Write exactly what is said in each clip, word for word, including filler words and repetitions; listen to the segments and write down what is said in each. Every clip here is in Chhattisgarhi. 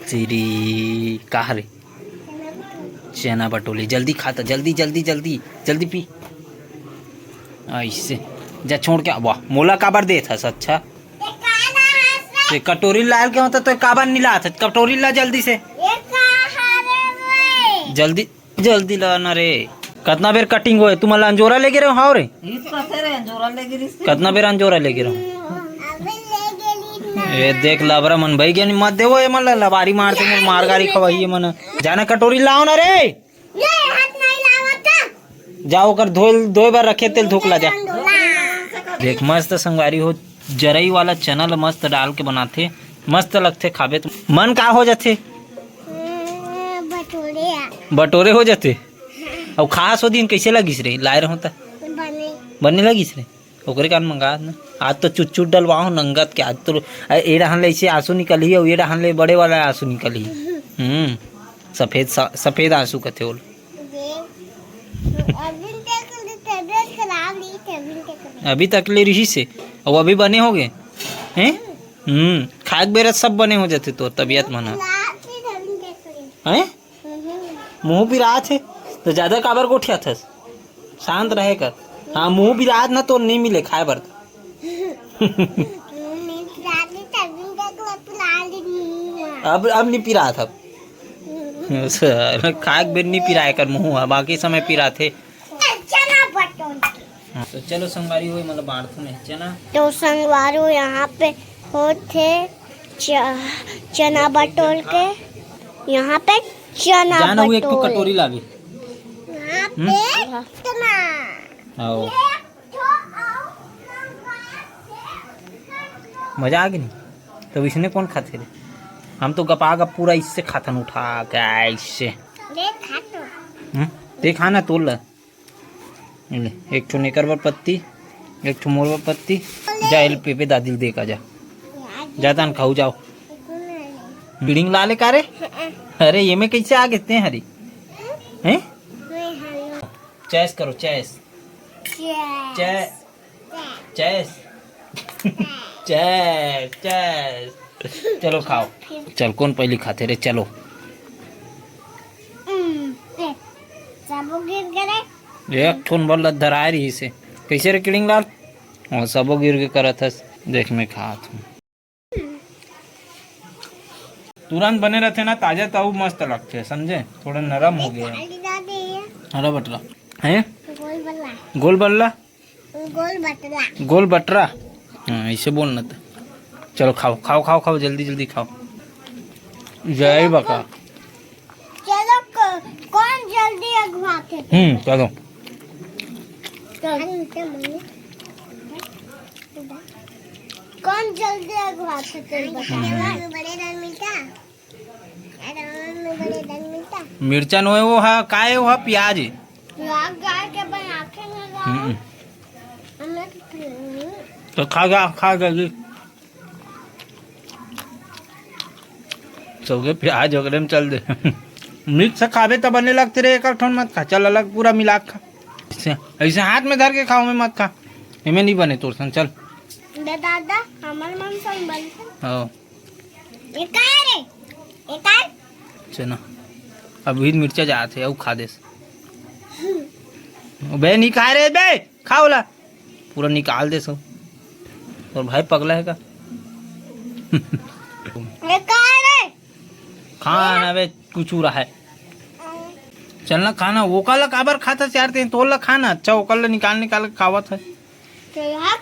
श्री का हरे? चना बटोले। जल्दी खा त, जल्दी, जल्दी, जल्दी, जल्दी पी। ऐसे जा, छोड़ के आ। वाह, मोला काबर देत हस? अच्छा, ते कटोरी लाल के होता तो काबर नहीं लात हस? कटोरी ला जल्दी से, जल्दी, जल्दी ला ना रे। कतना बेर कटिंग होए? तुमन ला अंजोरा लेगे रहो, हाव रे? कतना बेर अंजोरा लेगे रहो? ए देख, लबरा मन भाई ज्ञानी मत देवो, ए मन ला लबारी मारते, मोर मार गारी खवाई ए मन। जाना कटोरी लाओ ना रे। जाओ, ओकर धोए, धोए बर रखे, तेल धोक ला जा। देख, मस्त संगवारी हो, जरई वाला चना ल मस्त डाल के बनाथे, मस्त लगथे खाबे त। मन का हो जाथे? बटोरे हो जाथे। अउ खास ओ दिन कैसे लगिस रे? लाए रहो त बने लगिस रे। ओकरे कारण मंगात ना। आज तो चुचुट डलवाओ नंगत के, आज तो ए डहन ले ऐसे आंसू निकलही, अउ ए डहन ले बड़े वाला आंसू निकलही। हम्म, सफेद सा-, सफेद आंसू कथे ओला। अभी तक ले रिहिस हे, अउ अभी बने होगे। हैं? हम्म, खाए के बेरा सब बने हो जाथे तोर तबियत मन ह। हैं? मुंह पिरात हे, तो ज्यादा काबर गोठियाथस? शांत रहे कर। हाँ, मुंह पिरात ना, तो नहीं मिले खाए बर। अब, अब नहीं पिरात अब। खाए के बेर नहीं पिराए कर मुंह ह, बाकी समय पिरात हे। हाँ, तो चलो संगवारी हो, मतलब बांटथन चना। तो संगवारी हो, यहाँ पे होथे च-, चना बटोल के, यहाँ पे चना जाना हुई एक ठो बटोल। कटोरी लावे। यहाँ हम्म? पे चना। आओ। ये एक ठो और मजा आ गई नहीं? तो इसने कौन खाते रे? हम तो गपा गप पूरा इससे खाथन उठा के, इससे। ले खा तो। हम्म? ते खा ना, तोड़ ले। ले, एक ठो नेकर बर पत्ती, एक ठो मोर बर पत्ती। जा, एल पेपे दादी ल दे का जा। जा तान खाऊ जाओ। बीड़िंग ला ले का रे? अरे, ये में कैसे आ गए ते हरी? हैं? चेस करो, chase. Chase. Chase. Chase, chase. चलो खाओ। चल, कौन पहली खाथे रे? चलो। हम्म, ए, सबो गिर गे रे। एक ठोन बल्ला धराए रही से। कैसे रे किड़िंग लाल? हाँ, सबो गिर के करत हस। देख, मैं खात हूँ। तुरंत बने रहथे ना, ताजा, त अउ मस्त लगथे, समझे? थोड़ा नरम हो गया। हरा बटरा। हैं? गोल बल्ला। गोल बल्ला? गोल बटरा। गोल बटरा? हाँ, ऐसे बोलना था। चलो खाओ, खाओ, खाओ, खाओ, जल्दी, जल्दी खाओ। जय बका। चलो, क-, कौन जल्दी अगुआथे? हम्म, चलो। चल। कौन जल्दी अगुआथे, चल बता। बड़े दान मिलता? अरे, बड़े दान मिलता? मिर्चा नोहे, वो हा, का हे वो हा? प्याज हे। प्याज डाल के बनाथे ना, हम्म। हमें तो तो खा जा, खा जल्दी। सबके प्याज ओकरे में चल दे। मिक्स खाबे त बने लगथे रे, एक ठोन मत खा, चल अलग पूरा मिला के खा। ऐसे, ऐसे हाथ में धर के खाओ, में मत खा, एमे नहीं बने तोर सन, चल। दे दादा, हमर मन सन बनथे। हाँ। ये का रे? ये का? चना। अभी मिर्चा जात हे, अउ खा देस। बे, नहीं खाए रे, बे, खा ओला। पूरा निकाल दे सब। और भाई पगला है का? ये का है रे? खा ना बे, कुछ हो रहा है। चल ना, खा ना। ओकर ला काबर खाथस यार, ते तोर ला खा ना। अच्छा, ओकर ला निकाल निकाल के खावत है। चल हट।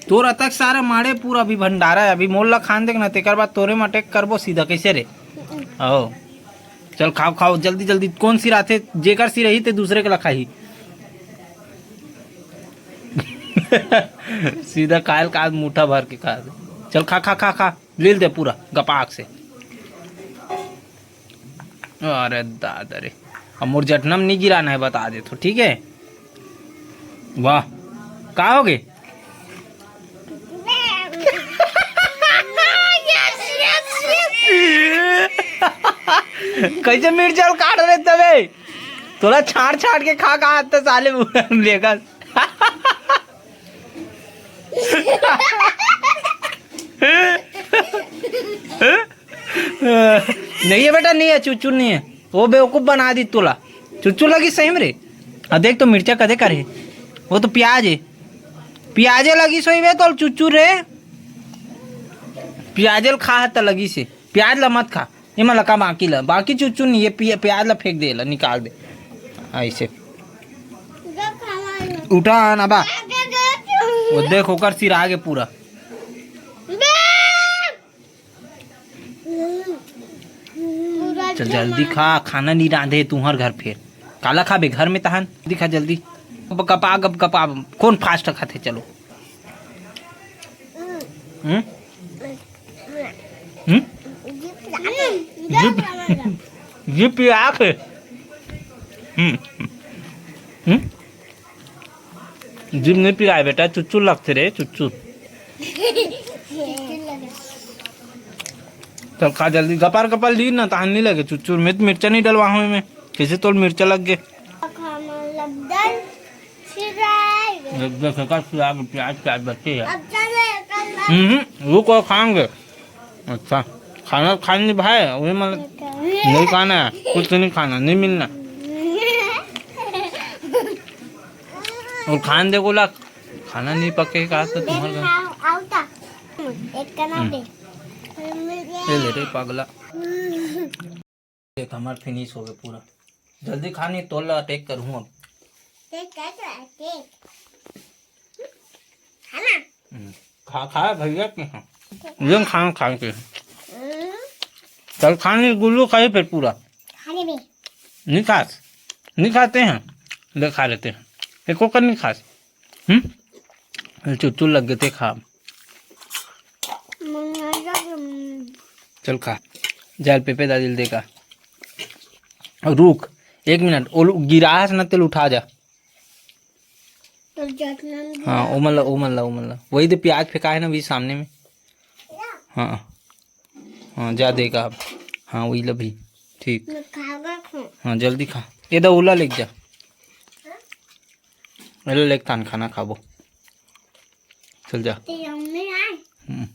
तोर अतक सारा माड़े पूरा अभी भंडारा है, अभी मोर ला खान देख ना, तेकर बाद तोरे म अटैक करबो सीधा, कैसे रे? आओ, चल खाओ, खाओ, जल्दी, जल्दी। कौन सिराथे? जेकर सिरही ते दूसरे के ला खाही। सीधा कायल का मुठा भर के खा दे। चल खा, खा, खा, खा, लील दे पूरा गपाक से। अरे दादा रे, अब मोर जठना म नहीं गिराना है, बता दे तो, ठीक है? वाह, का हो गे? कैसे मिर्चा ल काट रहे तबे? थोड़ा छाट छाट के खा, का त साले लेकर। नहीं है बेटा, नहीं है, चुचुर नहीं है। वो बेवकूफ बना दी तोला। चुचुर लगी सही में रे। आ देख तो मिर्चा कदे करे। वो तो प्याज है। प्याजे लगी सोई बे तो चुचुर रे। प्याजे ल खा है त लगी से। प्याज ला मत खा। ये मन ला का बाकी ला। बाकी चुचुर नहीं, ये पिया-, प्याज ला फेंक दे ला, निकाल दे। ऐसे। उठा ना बा। वो देख ओकर सिर आगे पूरा। चल जल्दी खा, खाना नहीं रांधे तुहर घर फेर। काला खाबे घर में तहन? जल्दी खा जल्दी। गप गपा, गप गपा, कौन फास्ट खाथे? चलो। हम्म? हम्म? ये, ये पिया के। हम्म। हम्म? जीभ नहीं पिराए बेटा, चुच्चू लगते रे, चुच्चू। चल खा जल्दी, गपार गपार ली ना, तहान नहीं लगे चुच्चू। मैं तो मिर्चा नहीं डलवा हूँ मैं, कैसे तोल मिर्चा लग गए? देख, देख, एकर सिरा के प्याज, प्याज बचे है। हम्म, वो को खाएंगे। अच्छा, खाना खाने भाई, वही मतलब नहीं खाना है, कुछ नहीं खाना, नहीं मिलना। और खान दे गोला, खाना नहीं पके का तो तुम्हारे घर। आओ, आओ ता। एक का नाम दे। ये ले रे पागला। देख, हमार फिनिश हो गए पूरा। जल्दी खा, नहीं तोला अटैक करूँ अब। देख, क्या तो अटैक। है ना? हम्म। खा, खा भैया के, हाँ। ये खान खान के। हम्म। चल खाने गुल्लू खाई फिर पूरा। खाने में। नहीं खास, नहीं खाते हैं, ले खा लेते हैं। एको कर नहीं खास। हम्म। चुटचुल लग गए थे खा। चल खा, जाल पेपे दादी ल देगा। रुक, एक मिनट, ओ गिरास ना तेल उठा जा। तो जतना भी हाँ, ओ मन ला, ओ मन ला, ओ मन ला। वही दे प्याज फेंका है ना अभी सामने में। हाँ, हाँ, जा देगा अब। हाँ, वही ला भी। ठीक। मैं खाऊंगा खूब। हाँ, जल्दी खा। ये दा ओला लेके जा। एला लेके तान खाना खाबो। चल जा। तेरी मम्मी आए। हम्म।